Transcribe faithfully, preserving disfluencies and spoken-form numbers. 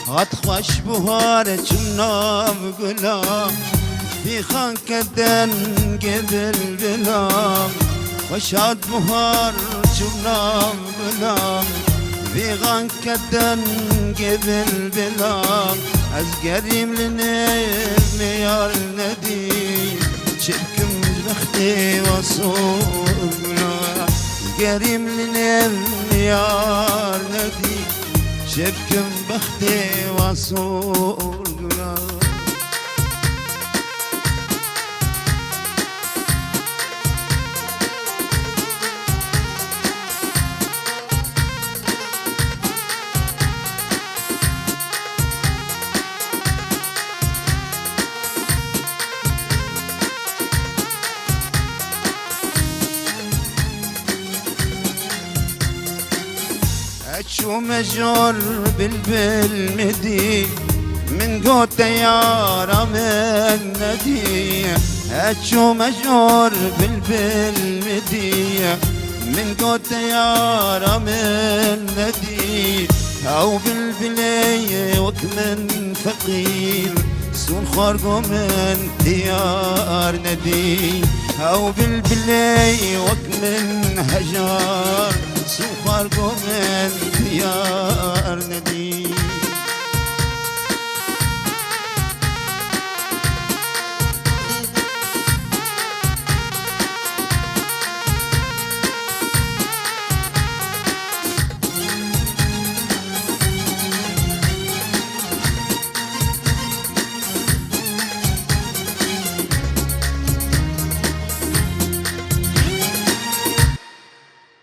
Hat xweş buhar çim nav gula, vî xanke dengê bilbila. Xweş hat buhar çim nav gula, vî xanke dengê bilbila. Ez gerîm li nêv me yar nedî, çi bikim ji bextê wa sor gula. Ez gerîm li nêv me yar nedî, çi bikim bextê wa sor gula. Eçûme jor bilbil midî, min gote yara min nedî. Eçûme jor bilbil midî, min gote yara min nedî. Ew bilbilê wek min feqîr, sor xwar go min diyar nedî. Ew bilbilê wek min hejar, sor xwar go min diyar nedî.